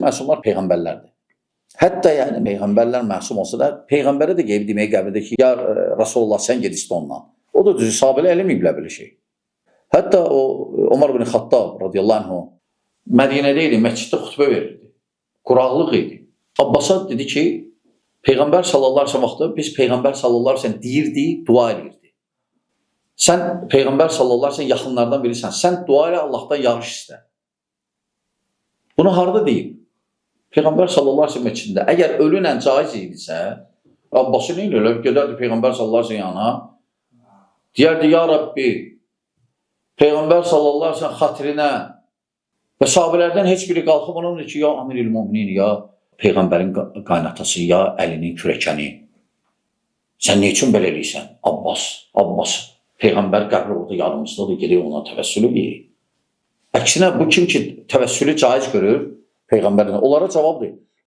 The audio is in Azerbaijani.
Məsumlar peyğəmbərlərdir. Hətta yəni peyğəmbərlər məsum olsa da peyğəmbərə də gəlib deməyə qəbirdə ki, ya Rasulullah sən ged istə ondan. O da düzü sahabələr eləməyiblər belə şey. Hətta o Ömər bin Xattab radiyallahu anhu Mədinədə idi, məsciddə xutbə verirdi. Quraqlıq idi. Abbasa dedi ki, Peyğəmbər sallallahu əleyhi və səlləm vaxtı biz Peyğəmbər sallallahu əleyhi və səlləm deyirdi, dua eləyirdi. Sən Peyğəmbər sallallahu əleyhi və səlləm yaxınlardan birisən. Sən dua elə Allahdan yağış istə. Bunu harda deyib? Peyğəmbər sallallahu əleyhi və səlləm məscidində. Əgər ölünlə caiz idisə, Abbası nə eləyir? Gedərdi Peyğəmbər sallallahu əleyhi və səlləm yanına. Deyərdi, ya Rabbi, Peyğəmbər sallallahu əleyhi və səlləm xatirinə və sahabelərdən heç biri qalxıb ona dedi ki, ya Amirül Müminin, ya Peyğəmbərin qaynatası, ya Əlinin kürəkəni. Sən nə üçün belə eləyirsən? Abbas, Abbas, Peyğəmbər qəbri orada yanımızdadır, gedək ona təvəssül eləyək. Əksinə bu kim ki təvəssülü caiz görür Peyğəmbərlə, onlara cavabdır.